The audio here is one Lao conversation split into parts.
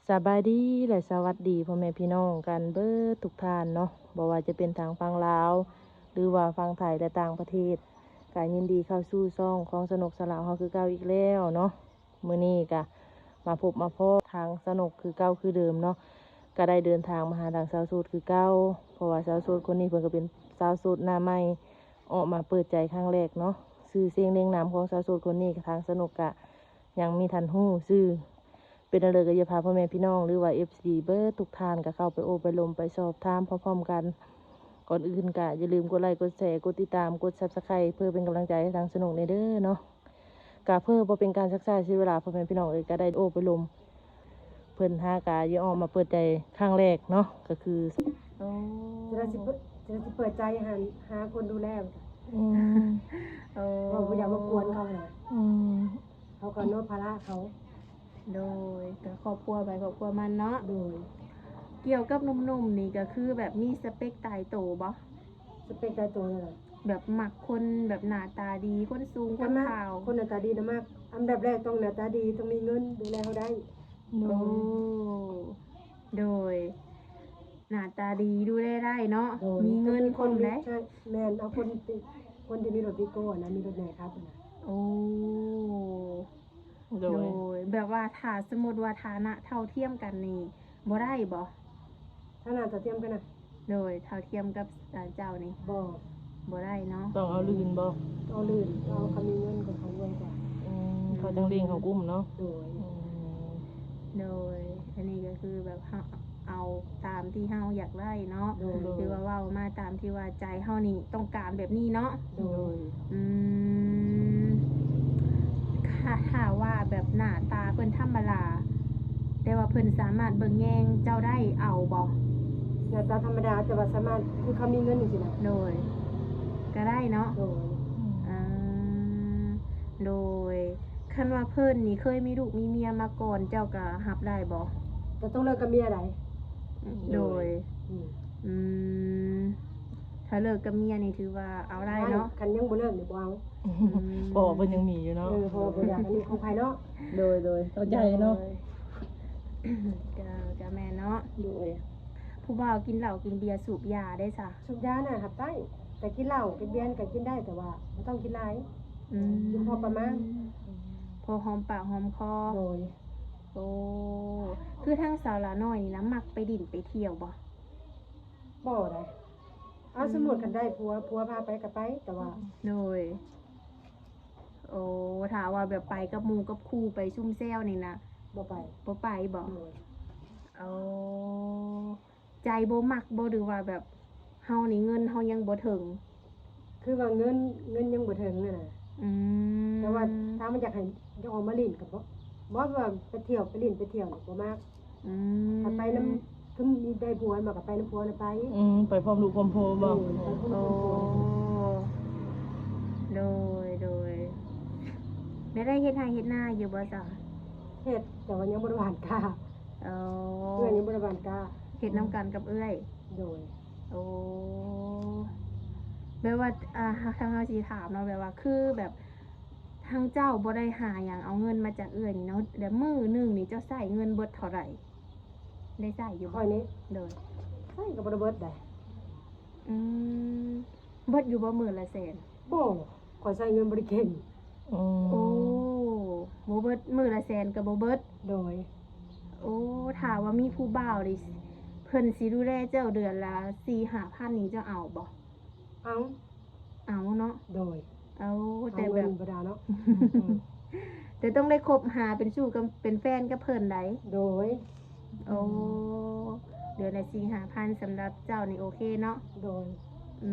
ສະບາຍດີ ແລະ ສະຫວັດດີພໍ່ແມ່ພີ່ນ້ອງກັນເບິດທຸກທ່ານເນາະ, ບໍ່ວ່າຈະເປັນທາງຝັ່ງລາວ ຫຼືວ່າຝັ່ງໄທ ແລະ ຕ່າງປະເທດ, ກະຍິນດີເຂົ້າສູ່ຊ່ອງຂອງສະໜົກສາລາວເຮົາຄືເກົ່າອີກແລ້ວເນາະ. ມື້ນີ້ກະມາພົບມາພໍ້ທາງສະໜົກຄືເກົ່າຄືເດີມເນາະ, ກະໄດ້ເດີນທາງມາຫາທາງສາວໂສດຄືເກົ່າ, ເພາະວ່າສາວໂສດຄົນນີ້ເພິ່ນກະເປັນສາວໂສດໜ້າໃໝ່ ອອກມາເປີດໃຈຄັ້ງແລກເນາະ. ຊື່ສຽງເໜັງນາມຂອງສາວໂສດຄົນນີ້ ທາງສະໜົກກະຍັງມີທັນຮູ້ຊື່. ເປັນແນວໃດກໍຢາກພາພໍ່ແມ່ພີ່ນ້ອງ ຫຼືວ່າ ເອັຟຊີ ເບິດທຸກທ່ານ ກໍເຂົ້າໄປໂອ້ໄປລົມ ໄປສອບຖາມພ້ອມໆກັນ. ກ່ອນອື່ນກໍຢ່າລືມກົດໄລ ກົດແຊ ກົດຕິດຕາມ ກົດ Subscribe ເພື່ອເປັນກຳລັງໃຈໃຫ້ທາງສະໜົກແດ່ເດີເນາະ. ກະເພື່ອບໍ່ເປັນການຊັກຊ້າເສຍເວລາ ພໍ່ແມ່ພີ່ນ້ອງເອີຍ ກະໄດ້ໂອ້ໄປລົມ ເພິ່ນຫາກະຢາກອອກມາເປີດໃຈຄັ້ງແລກເນາະ ກະຄື ໂອ້ ຈະໄດ້ຊິເປີດ ຈະໄດ້ຊິເປີດໃຈຫາ ຫາຄົນດູແລ. ອືມ ໂອ້ ເວົ້າບໍ່ຢາກລົບກວນເຂົາຫັ້ນນະ. ອືມ ເຂົາກໍເນາະ ພາລະເຂົາ. ໂດຍ ກໍຄອບຄົວໃຜຄອບຄົວມັນເນາະ. ໂດຍ ກ່ຽວກັບໜຸ່ມໆນີ້ ກໍຄືແບບມີສະເປັກຕາຍໂຕບໍ່? ສະເປັກຕາຍໂຕແນວໃດ? ແບບມັກຄົນແບບໜ້າຕາດີ ຄົນສູງ ຄົນຂາວ. ຄົນໜ້າຕາດີນະມັກ. ອັນດັບແລກຕ້ອງໜ້າຕາດີ ຕ້ອງມີເງິນດູແລເຮົາໄດ້. ໂດຍ ໂອ້ ໂດຍ ໜ້າຕາດີ ດູແລໄດ້ເນາະ. ໂດຍ ມີເງິນຄົນໃດ໋. ແມ່ນ ເອົາຄົນທີ່ ຄົນທີ່ມີລົດວີໂກ້ນະ ມີລົດໃຫຍ່ຂັບນະ. ໂອ້ ໂດຍ ໂດຍ ແບບວ່າຖ້າສົມມຸດວ່າຖານະເທົ່າທຽມກັນນີ້ບໍ່ໄດ້ບໍ່? ຖານະເທົ່າທຽມກັນນະ? ໂດຍ ເທົ່າທຽມກັບ ເອີ ເຈົ້ານີ້. ບໍ່ ບໍ່ໄດ້ເນາະ. ຕ້ອງເອົາລື່ນບໍ່? ເອົາລື່ນ ເອົາຄັນມີເງິນກໍເຂົາລວຍກວ່າ. ອືມ ເຂົາຈັ່ງລ້ຽງເຮົາກຸ້ມເນາະ. ໂດຍ ອືມ ໂດຍ ອັນນີ້ກໍຄືແບບເຮົາເອົາຕາມທີ່ເຮົາຢາກໄດ້ເນາະ. ໂດຍ ຫຼືວ່າເວົ້າມາຕາມທີ່ວ່າໃຈເຮົານີ້ຕ້ອງການແບບນີ້ເນາະ. ໂດຍ ອືມ ຖ້າ ຖ້າວ່າແບບໜ້າຕາເພິ່ນທຳມະດາ ແຕ່ວ່າເພິ່ນສາມາດເບິ່ງແຍງເຈົ້າໄດ້ ເອົາບໍ່? ໜ້າຕາທຳມະດາ ແຕ່ວ່າສາມາດ ຄືເຂົາມີເງິນຈັ່ງຊີ້ນະ. ໂດຍ ກໍໄດ້ເນາະ. ໂດຍ ອືມ ອ່າ ໂດຍ ຄັນວ່າເພິ່ນນີ້ເຄີຍມີລູກມີເມຍມາກ່ອນ ເຈົ້າກໍຮັບໄດ້ບໍ່? ກໍຕ້ອງເລີກກັບເມຍໃດ໋. ໂດຍ ໂດຍ ອືມ ອືມ ຖ້າເລີກກັບເມຍນີ້ຖືວ່າເອົາໄດ້ເນາະ. ຄັນຍັງບໍ່ເລີກນີ້ບໍ່ເອົາ. ອືມ ເພາະວ່າເພິ່ນຍັງມີຢູ່ເນາະ. ເອີ ເພາະວ່າບໍ່ຢາກອັນນີ້ຂອງໃຜເນາະ. ໂດຍ ໂດຍ ເຂົ້າໃຈເນາະ. ໂດຍ ກໍ ກໍແມ່ນເນາະ. ໂດຍ ຜູ້ບ່າວກິນເຫຼົ້າກິນເບຍສູບຢາໄດ້ຊະ? ສູບຢານະຮັບໄດ້ ແຕ່ກິນເຫຼົ້າກິນເບຍນີ້ກໍກິນໄດ້ ແຕ່ວ່າບໍ່ຕ້ອງກິນຫຼາຍ. ອືມ ກິນພໍປະມານ ພໍຫອມປາກຫອມຄໍ. ໂດຍ ໂອ້ ຄືທາງສາວຫຼ້ານ້ອຍນີ້ນະ ມັກໄປດິນໄປທ່ຽວບໍ່? ບໍ່ໄດ໋. ເອົາ ອືມ ສົມມຸດຄັນໄດ້ຜົວ ຜົວພາໄປກໍໄປ ແຕ່ວ່າ ໂດຍ ໂອ້ ຖ້າວ່າແບບໄປກັບໝູ່ກັບຄູ່ໄປຊຸມແຊວນີ້ນະ ບໍ່ໄປ. ບໍ່ໄປບໍ່? ໂດຍ ໂອ້ ໃຈບໍ່ມັກບໍ່ ຫຼືວ່າແບບເຮົານີ້ເງິນເຮົາຍັງບໍ່ເຖິງ? ຄືວ່າເງິນ ເງິນຍັງບໍ່ເຖິງຫັ້ນນະ. ອືມ ແຕ່ວ່າຖ້າມັນຢາກໃຫ້ ຢາກອອກມາຫຼິ້ນກໍບໍ່ ບໍ່ວ່າໄປທ່ຽວ ໄປຫຼິ້ນໄປທ່ຽວນີ້ບໍ່ມັກ. ອືມ ຖ້າໄປນຳ ຄືມີໄດ້ຜົວມາກໍໄປນຳຜົວນະໄປ. ອືມ ໄປພ້ອມລູກພ້ອມຜົວບໍ່? ໂດຍ ໄປພ້ອມລູກພ້ອມຜົວ. ໂອ້ ໂດຍ ໂດຍ ແລ້ວໄດ້ເຮັດໄຮ່ເຮັດນາຢູ່ບໍ່ຊະ? ເຮັດ ແຕ່ວ່າຍັງບໍ່ໄດ້ຫວ່ານກ້າ. ອໍ ເອື້ອຍຍັງບໍ່ໄດ້ຫວ່ານກ້າ. ເຮັດນຳກັນກັບເອື້ອຍ. ໂດຍ ໂອ້ ແບບວ່າ ອ່າ ທາງເຮົາຊິຖາມເນາະ ແບບວ່າ ຄືແບບ ທາງເຈົ້າບໍ່ໄດ້ຫາຫຍັງເອົາເງິນມາຈາກເອື້ອຍນີ້ເນາະ ແລ້ວມື້ໜຶ່ງນີ້ເຈົ້າໃຊ້ເງິນເບິດເທົ່າໃດ? ໄດ້ໃຊ້ຢູ່ບໍ່? ຂ້ອຍນີ້ ໂດຍ ໃຊ້ກໍບໍ່ໄດ້ເບິດໃດ. ອືມ ເບິດຢູ່ບໍ່ມື້ລະແສນ? ບໍ່ ຂ້ອຍໃຊ້ເງິນບໍ່ໄດ້ເກັ່ງ. ອືມ ໂອ້ ບໍ່ເບິດ ມື້ລະແສນກໍບໍ່ເບິດ. ໂດຍ ໂອ້ ຖ້າວ່າມີຜູ້ບ່າວນີ້ ເພິ່ນຊິດູແລເຈົ້າເດືອນລະສີ່ຫ້າພັນນີ້ ເຈົ້າເອົາບໍ່? ເອົາ ເອົາເນາະ. ໂດຍ ເອົາ ແຕ່ແບບ ເອົາເງິນບໍ່ໄດ້ເນາະ. ອືມ ແຕ່ຕ້ອງໄດ້ຄົບຫາເປັນຊູ້ກັບ ເປັນແຟນກັບເພິ່ນໃດ໋. ໂດຍ ໂອ້ ເດືອນລະສີ່ຫ້າພັນ ສຳລັບເຈົ້ານີ້ໂອເຄເນາະ. ໂດຍ ອື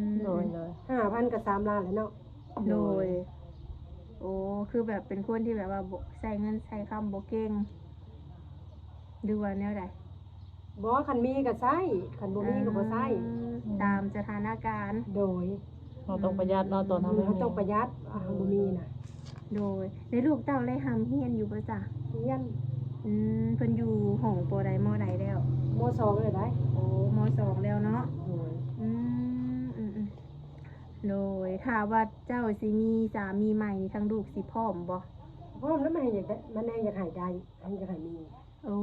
ມ ໂດຍ ໂດຍ ຫ້າພັນກໍສາມລ້ານແລ້ວເນາະ. ໂດຍ ໂອ້ ຄືແບບເປັນຄົນທີ່ແບບວ່າບໍ່ ໃຊ້ເງິນໃຊ້ຄຳບໍ່ເກັ່ງ ຫຼືວ່າແນວໃດ? ບໍ່ ຄັນມີກໍໃຊ້ ຄັນບໍ່ມີກໍບໍ່ໃຊ້. ອືມ ຕາມສະຖານະການ. ໂດຍ ເຮົາຕ້ອງປະຢັດເນາະ ຕອນເຮົາ ອືມ ບໍ່ມີ ເຮົາຕ້ອງປະຢັດ ເຮົາບໍ່ມີນະ. ໂດຍ ແລ້ວລູກເຕົ້າໄດ້ຮ່ຳຮຽນຢູ່ບໍ່ຈະ? ຮຽນ. ອືມ ເພິ່ນຢູ່ຫ້ອງ ປໍໃດ ມໍໃດແລ້ວ? ມໍສອງແລ້ວໃດ໋. ໂອ້ ມໍສອງແລ້ວເນາະ. ໂດຍ ອືມ ອືມ ອືມ ໂດຍ ຖ້າວ່າເຈົ້າຊິມີສາມີໃໝ່ນີ້ ທາງລູກຊິພ້ອມບໍ່? ພ້ອມແລ້ວ ມັນແຮ່ງຢາກໄດ້ ມັນແຮ່ງຢາກໃຫ້ໄດ້ ແຮ່ງຢາກໃຫ້ມີ. ໂອ້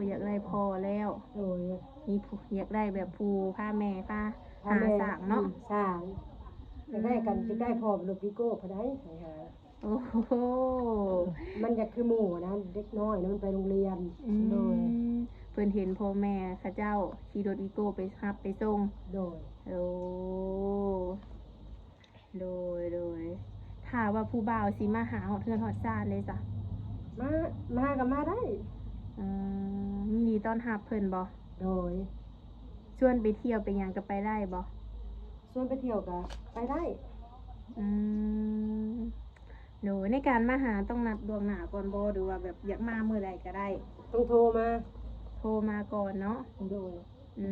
ຢາກໄດ້ພໍ່ແລ້ວ. ໂດຍ ມີຜູ້ ຢາກໄດ້ແບບຜູ້ພາແມ່ພາ ພາ ຫາ ແມ່ ສ້າງເນາະ. ອືມ ສ້າງ ຢາກໄດ້ກັນ ອືມ ຢາກໄດ້ພໍ່ເປັນລົດວີໂກ້ພຸ້ນໃດໃຫ້ຫາ. ໂອ້ໂຫ ມັນຢາກຄືໝູ່ນະ ເດັກນ້ອຍນະ ມັນໄປໂຮງຮຽນ. ອືມ ໂດຍ ເພິ່ນເຫັນພໍ່ແມ່ເຂົາເຈົ້າຂີ່ລົດວີໂກ້ໄປຮັບໄປສົ່ງ. ໂດຍ ໂອ້ ໂດຍ ໂດຍ ຖ້າວ່າຜູ້ບ່າວຊິມາຫາຮອດເຮືອນຮອດຊານເດ້ຊະ? ມາ ມາກໍມາໄດ້. ເອີ ຍິນດີຕ້ອນຮັບເພິ່ນບໍ່? ໂດຍ ຊວນໄປທ່ຽວໄປຫຍັງກໍໄປໄດ້ບໍ່? ຊວນໄປທ່ຽວກໍໄປໄດ້. ອືມ ໂດຍ ໃນການມາຫາຕ້ອງນັດລ່ວງໜ້າກ່ອນບໍ່ ຫຼືວ່າແບບຢາກມາມື້ໃດກໍໄດ້? ຕ້ອງໂທມາ. ໂທມາກ່ອນເນາະ. ໂດຍ ອື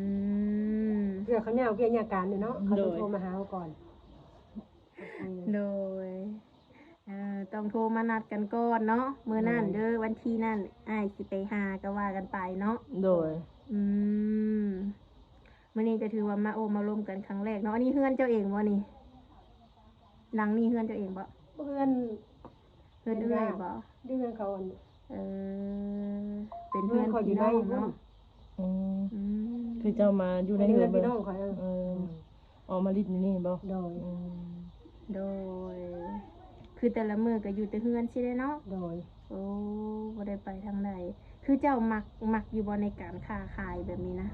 ມ ເພື່ອເຂົາຍາກວຽກຍາກການຢູ່ເນາະ ເຂົາຕ້ອງ ໂດຍ ໂທມາຫາເຮົາກ່ອນ. ໂດຍ ເອີ ຕ້ອງໂທມານັດກັນກ່ອນເນາະ ມື້ນັ້ນເດີ ໂດຍ ວັນທີນັ້ນ ອ້າຍຊິໄປຫາ ກໍວ່າກັນໄປເນາະ. ໂດຍ ອືມ ມື້ນີ້ກໍຖືວ່າມາໂອ້ມາລົມກັນຄັ້ງແລກເນາະ. ອັນນີ້ເຮືອນເຈົ້າເອງບໍ່ນີ້? ຫຼັງນີ້ເຮືອນເຈົ້າເອງບໍ່? ເຮືອນ ເຮືອນເອື້ອຍບໍ່? ເຮືອນເຂົາອັນ ເອີ ເປັນເຮືອນພີ່ນ້ອງເນາະ. ອືມ ອືມ ຄືເຈົ້າມາຢູ່ໃນເຮືອນພີ່ນ້ອງຂ້ອຍ. ເອີ ອອກມາຫຼິ້ນຢູ່ນີ້ບໍ່? ໂດຍ ອືມ ໂດຍ ຄືແຕ່ລະມື້ກໍຢູ່ແຕ່ເຮືອນຊີ້ແຫຼະເນາະ. ໂດຍ ໂອ້ ບໍ່ໄດ້ໄປທາງໃດ. ຄືເຈົ້າມັກ ມັກຢູ່ບໍ່ໃນການຄ້າຂາຍແບບນີ້ນະ?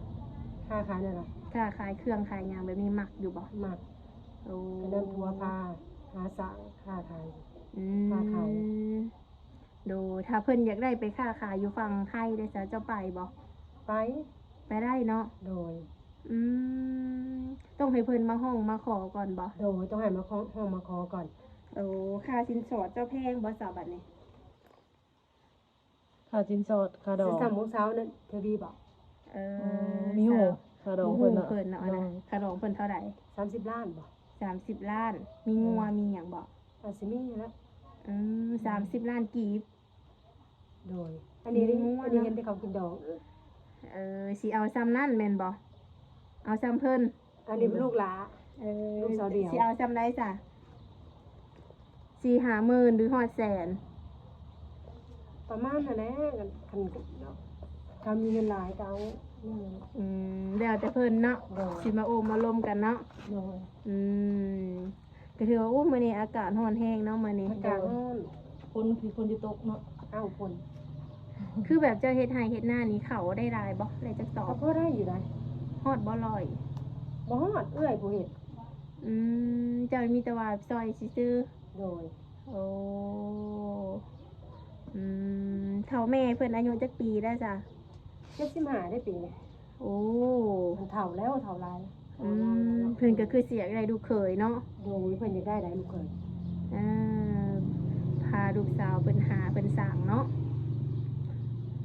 ຄ້າຂາຍແນວໃດ? ຄ້າຂາຍເຄື່ອງຂາຍຫຍັງແບບນີ້ມັກຢູ່ບໍ່? ມັກ. ໂອ້ ກໍນຳຜົວພາຫາສ້າງຄ້າຂາຍ. ອືມ ຄ້າຂາຍ. ໂດຍ ຖ້າເພິ່ນຢາກໄດ້ໄປຄ້າຂາຍຢູ່ຝັ່ງໄທເດ້ຊະ ເຈົ້າໄປບໍ່? ໄປ ໄປໄດ້ເນາະ. ໂດຍ ອືມ ຕ້ອງໃຫ້ເພິ່ນມາຮ້ອງມາຂໍກ່ອນບໍ່? ໂດຍ ຕ້ອງໃຫ້ມາຮ້ອງ ຮ້ອງມາຂໍກ່ອນ. ໂອ້ ຄ່າສິນສອດເຈົ້າແພງບໍ່ຊະບັດນີ້? ຄ່າສິນສອດ ຄ່າດອງ ສິນສອດຂອງສາວນັ້ນ ທະວີບໍ? ເອີ ອືມ ມີຮູ້ຄ່າດອງເພິ່ນເນາະ. ເພິ່ນເນາະ ໂດຍ ຄ່າດອງເພິ່ນເທົ່າໃດ? ສາມສິບລ້ານບໍ? ສາມສິບລ້ານ. ມີງົວ ອືມ ມີຫຍັງບໍ? ອາດຊິມີຫັ້ນແຫຼະ. ອືມ ອືມ ສາມສິບລ້ານກີບ. ໂດຍ ອັນນີ້ ອັນນີ້ເຫັນແຕ່ເຂົາກິນດອງ. ເອີ ຊິເອົາຊ່ຳນັ້ນແມ່ນບໍ່? ເອົາຊ່ຳເພິ່ນ. ອັນນີ້ເປັນລູກຫຼ້າ. ເອີ ລູກສາວດຽວ. ຊິເອົາຊ່ຳໃດຊະ? ສີ່ຫ້າໝື່ນ ຫຼື ຮອດແສນ? ປະມານຫັ້ນແຫຼະ ຄັນ ຄັນມີເງິນຫຼາຍກໍເອົາ. ອືມ ແລ້ວແຕ່ເພິ່ນເນາະ. ໂດຍ ຊິມາໂອ້ມາລົມກັນເນາະ. ໂດຍ ອືມ ກໍຖືວ່າ ໂອ້ ມື້ນີ້ອາກາດຮ້ອນແຮງເນາະ ມື້ນີ້. ອາກາດຮ້ອນ. ໂດຍ ຝົນຄືຝົນຊິຕົກເນາະ. ອ້າວ ຝົນ. ຄືແບບເຈົ້າເຮັດໄຮ່ເຮັດນານີ້ ເຂົ້າໄດ້ຫຼາຍບໍ່? ໄດ້ຈັກຕອກ? ກໍພໍໄດ້ຢູ່ໄດ໋. ຮອດບໍ່ຮ້ອຍ? ບໍ່ຮອດ ເອື້ອຍຜູ້ເຮັດ. ອືມ ເຈົ້າມີແຕ່ວ່າຊ່ອຍຊື່ໆ. ໂດຍ ໂອ້ ອືມ ເຖົ້າແມ່ເພິ່ນອາຍຸຈັກປີແລ້ວຊະ? ເຈັດສິບຫ້າໄດ້ປີນີ້. ໂອ້ ເພິ່ນເຖົ້າແລ້ວ ເຖົ້າຫຼາຍ. ອືມ ເພິ່ນກໍຄືຊິຢາກໄດ້ລູກເຂີຍເນາະ. ໂດຍ ເພິ່ນຢາກໄດ້ຫຼາຍລູກເຂີຍ. ເອີ ພາລູກສາວເພິ່ນຫາເພິ່ນສ້າງເນາະ.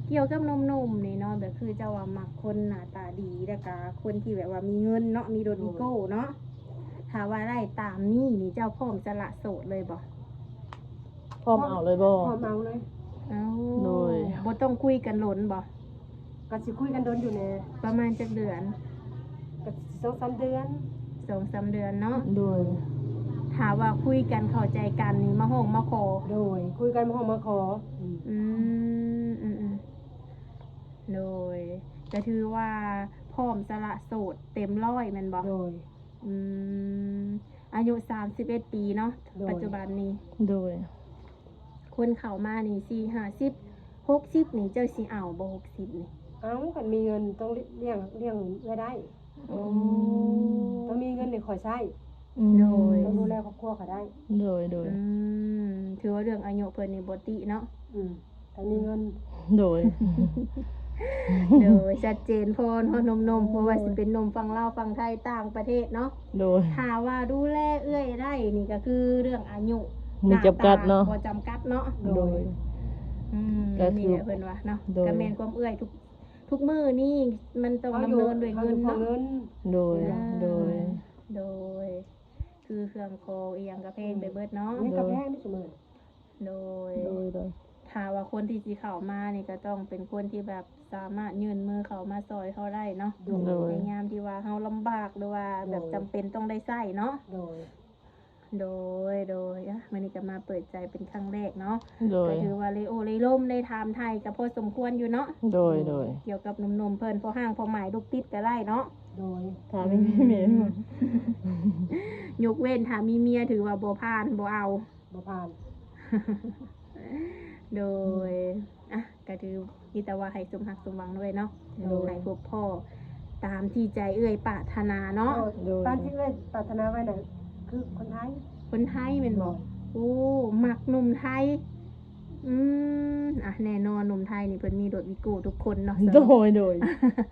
ກ່ຽວກັບໜຸ່ມໆນີ້ເນາະ ແບບຄືເຈົ້າວ່າມັກຄົນໜ້າຕາດີ ແລ້ວກະຄົນທີ່ແບບວ່າມີເງິນເນາະ ມີລົດ ໂດຍ ມີໂກ້ເນາະ. ຖ້າວ່າໄດ້ຕາມນີ້ນີ້ ເຈົ້າພ້ອມສະຫຼະໂສດເລີຍບໍ່? ພ້ອມເອົາເລີຍບໍ່? ພ້ອມເອົາເລີຍ. ເອົາ ໂດຍ ບໍ່ຕ້ອງຄຸຍກັນດົນບໍ່? ກໍຊິຄຸຍກັນດົນຢູ່ແດ່. ປະມານຈັກເດືອນ? ກໍສອງສາມເດືອນ. ສອງສາມເດືອນເນາະ. ໂດຍ ຖ້າວ່າຄຸຍກັນເຂົ້າໃຈກັນນີ້ ມາຮ້ອງມາຂໍ. ໂດຍ ຄຸຍກັນມາຮ້ອງມາຂໍ. ອືມ ອືມ ອືມ ໂດຍ ກໍຖືວ່າພ້ອມສະຫຼະໂສດເຕັມຮ້ອຍແມ່ນບໍ່? ໂດຍ ອືມ ອາຍຸສາມສິບເອັດປີເນາະ. ໂດຍ ປັດຈຸບັນນີ້. ໂດຍ ຄົນເຂົ້າມານີ້ສີ່ຫ້າສິບ ຫົກສິບນີ້ ເຈົ້າຊິເອົາບໍ່ ຫົກສິບນີ້? ເອົາ ຄັນມີເງິນຕ້ອງລ້ຽງ ລ້ຽງເອື້ອຍໄດ້. ອືມ ຕ້ອງມີເງິນໃຫ້ຂ້ອຍໃຊ້. ອືມ ໂດຍ ຕ້ອງດູແລຄອບຄົວຂ້ອຍໄດ້. ໂດຍ ໂດຍ ອືມ ຖືວ່າເລື່ອງອາຍຸເພິ່ນນີ້ບໍ່ຕິເນາະ. ອືມ ຕ້ອງມີເງິນ. ໂດຍ ໂດຍ ຊັດເຈນພໍເນາະ ໜຸ່ມໆ ໂດຍ ບໍ່ວ່າຊິເປັນໜຸ່ມຝັ່ງລາວ ຝັ່ງໄທ ຕ່າງປະເທດເນາະ. ໂດຍ ຖ້າວ່າດູແລເອື້ອຍໄດ້ນີ້ ກໍຄືເລື່ອງອາຍຸ ມີຈຳກັດເນາະ ໜ້າຕາບໍ່ຈຳກັດເນາະ. ໂດຍ ໂດຍ ອືມ ກໍຄື ນີ້ແຫຼະເພິ່ນວ່າເນາະ. ໂດຍ ກໍແມ່ນຄວາມເອື້ອຍ ທຸກ ທຸກມື້ນີ້ມັນຕ້ອງດຳເນີນດ້ວຍເງິນເນາະ. ເຮົາຢູ່ ເຮົາຢູ່ເພາະເງິນ. ໂດຍ ອ່າ ໂດຍ ໂດຍ ຄືເຄື່ອງຂອງອີ່ຫຍັງກໍແພງໄປເບິດເນາະ. ອືມ ນີ້ກໍແພງເດ້ຊຸມື້. ໂດຍ ໂດຍ ໂດຍ ຖ້າວ່າຄົນທີ່ຊິເຂົ້າມານີ້ ກໍຕ້ອງເປັນຄົນທີ່ແບບສາມາດຍື່ນມືເຂົ້າມາຊ່ອຍເຮົາໄດ້ເນາະ. ໂດຍ ໂດຍ ໃນຍາມທີ່ວ່າເຮົາລຳບາກ ຫຼືວ່າແບບ ໂດຍ ຈຳເປັນຕ້ອງໄດ້ໃຊ້ເນາະ. ໂດຍ ໂດຍ ໂດຍ ອ່ະ ມື້ນີ້ກໍມາເປີດໃຈເປັນຄັ້ງແລກເນາະ ໂດຍ ກໍຖືວ່າໄດ້ໂອ້ໄດ້ລົມ ໄດ້ຖາມໄຖ່ກໍພໍສົມຄວນຢູ່ເນາະ ໂດຍ ໂດຍ ກ່ຽວກັບໜຸ່ມໆເພິ່ນ ພໍຮ່າງພໍໝາຍລູກຕິດກໍໄດ້ເນາະ ໂດຍ ຖ້າມີເມຍ ອືມ ຍົກເວັ້ນຖ້າມີເມຍຖືວ່າບໍ່ຜ່ານ ບໍ່ເອົາ ບໍ່ຜ່ານ ໂດຍ ອ່ະ ກໍຖືມີແຕ່ວ່າໃຫ້ສົມຮັກສົມຫວັງເລີຍເນາະ ໂດຍ ໃຫ້ພົບພໍ້ຕາມທີ່ໃຈເອື້ອຍປາດຖະໜາເນາະ ໂດຍ ໂດຍ ຕາມທີ່ເອື້ອຍປາດຖະໜາໄວ້ນັ້ນຄືຄົນໄທ ຄົນໄທແມ່ນບໍ່? ໂດຍ ໂອ້ ມັກໜຸ່ມໄທ ອືມ ອ່ະ ແນ່ນອນໜຸ່ມໄທນີ້ເພິ່ນມີລົດວີໂກ້ທຸກຄົນເນາະ ໂດຍ ໂດຍ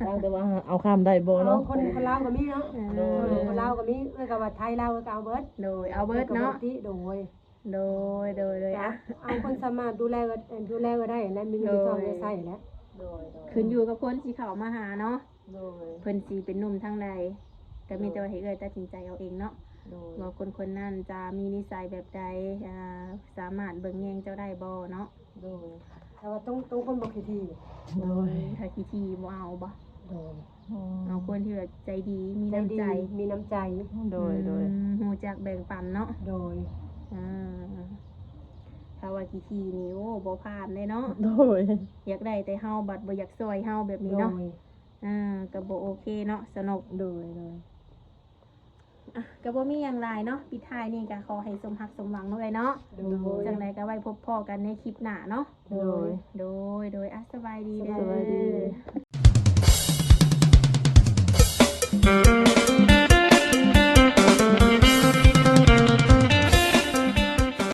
ຕ່າງແຕ່ວ່າເອົາຂ້າມໄດ້ບໍ່ເນາະ ເອົາຄົນ ຄົນລາວກໍມີເນາະ ເອີ ໂດຍ ຄົນລາວກໍມີ ເອື້ອຍກໍວ່າໄທລາວກໍເອົາເບິດ ໂດຍ ເອົາເບິດເນາະ ເອົາເບິດຕິ ໂດຍ ໂດຍ ໂດຍ ໂດຍ ອ່ະ ອ່ະ ເອົາຄົນສາມາດດູແລ ດູແລກໍໄດ້ແຫຼະ ມີເງິນມີທອງໄດ້ໃຊ້ແຫຼະ ໂດຍ ໂດຍ ຂຶ້ນຢູ່ກັບຄົນຊິເຂົ້າມາຫາເນາະ ໂດຍ ເພິ່ນຊິເປັນໜຸ່ມທາງໃດ ກໍມີແຕ່ວ່າໃຫ້ເອື້ອຍຕັດສິນໃຈເອົາເອງເນາະ ໂດຍ ວ່າຄົນຄົນນັ້ນຈະມີນິໄສແບບໃດ ອ່າ ສາມາດເບິ່ງແຍງເຈົ້າໄດ້ບໍ່ເນາະ ໂດຍ ຖ້າວ່າຕ້ອງ ຕ້ອງຄົນບໍ່ຂີ້ຖີ່ ໂດຍ ຖ້າຂີ້ຖີ່ບໍ່ເອົາບໍ່? ໂດຍ ອືມ ເອົາຄົນທີ່ແບບໃຈດີ ມີນ້ຳໃຈ ໃຈດີ ມີນ້ຳໃຈ ໂດຍ ອືມ ໂດຍ ຮູ້ຈັກແບ່ງປັນເນາະ ໂດຍ ອ່າ ຖ້າວ່າຂີ້ຖີ່ນີ້ ໂອ້ ບໍ່ຜ່ານເດ້ເນາະ ໂດຍ ຢາກໄດ້ແຕ່ເຮົາ ບັດບໍ່ຢາກຊ່ອຍເຮົາແບບນີ້ເນາະ ໂດຍ ອ່າ ກໍບໍ່ໂອເຄເນາະ ສະນົກ ໂດຍ ໂດຍ ອ່ະ ກໍບໍ່ມີຫຍັງຫຼາຍເນາະ ປິດທ້າຍນີ້ກໍຂໍໃຫ້ສົມຮັກສົມຫວັງເນາະເອື້ອຍເນາະ ໂດຍ ຈັ່ງໃດກໍໄວ້ພົບພໍ້ກັນໃນຄລິບໜ້າເນາະ ໂດຍ ໂດຍ ໂດຍ ອ່ະ ສະບາຍດີເດີ ສະບາຍດີ.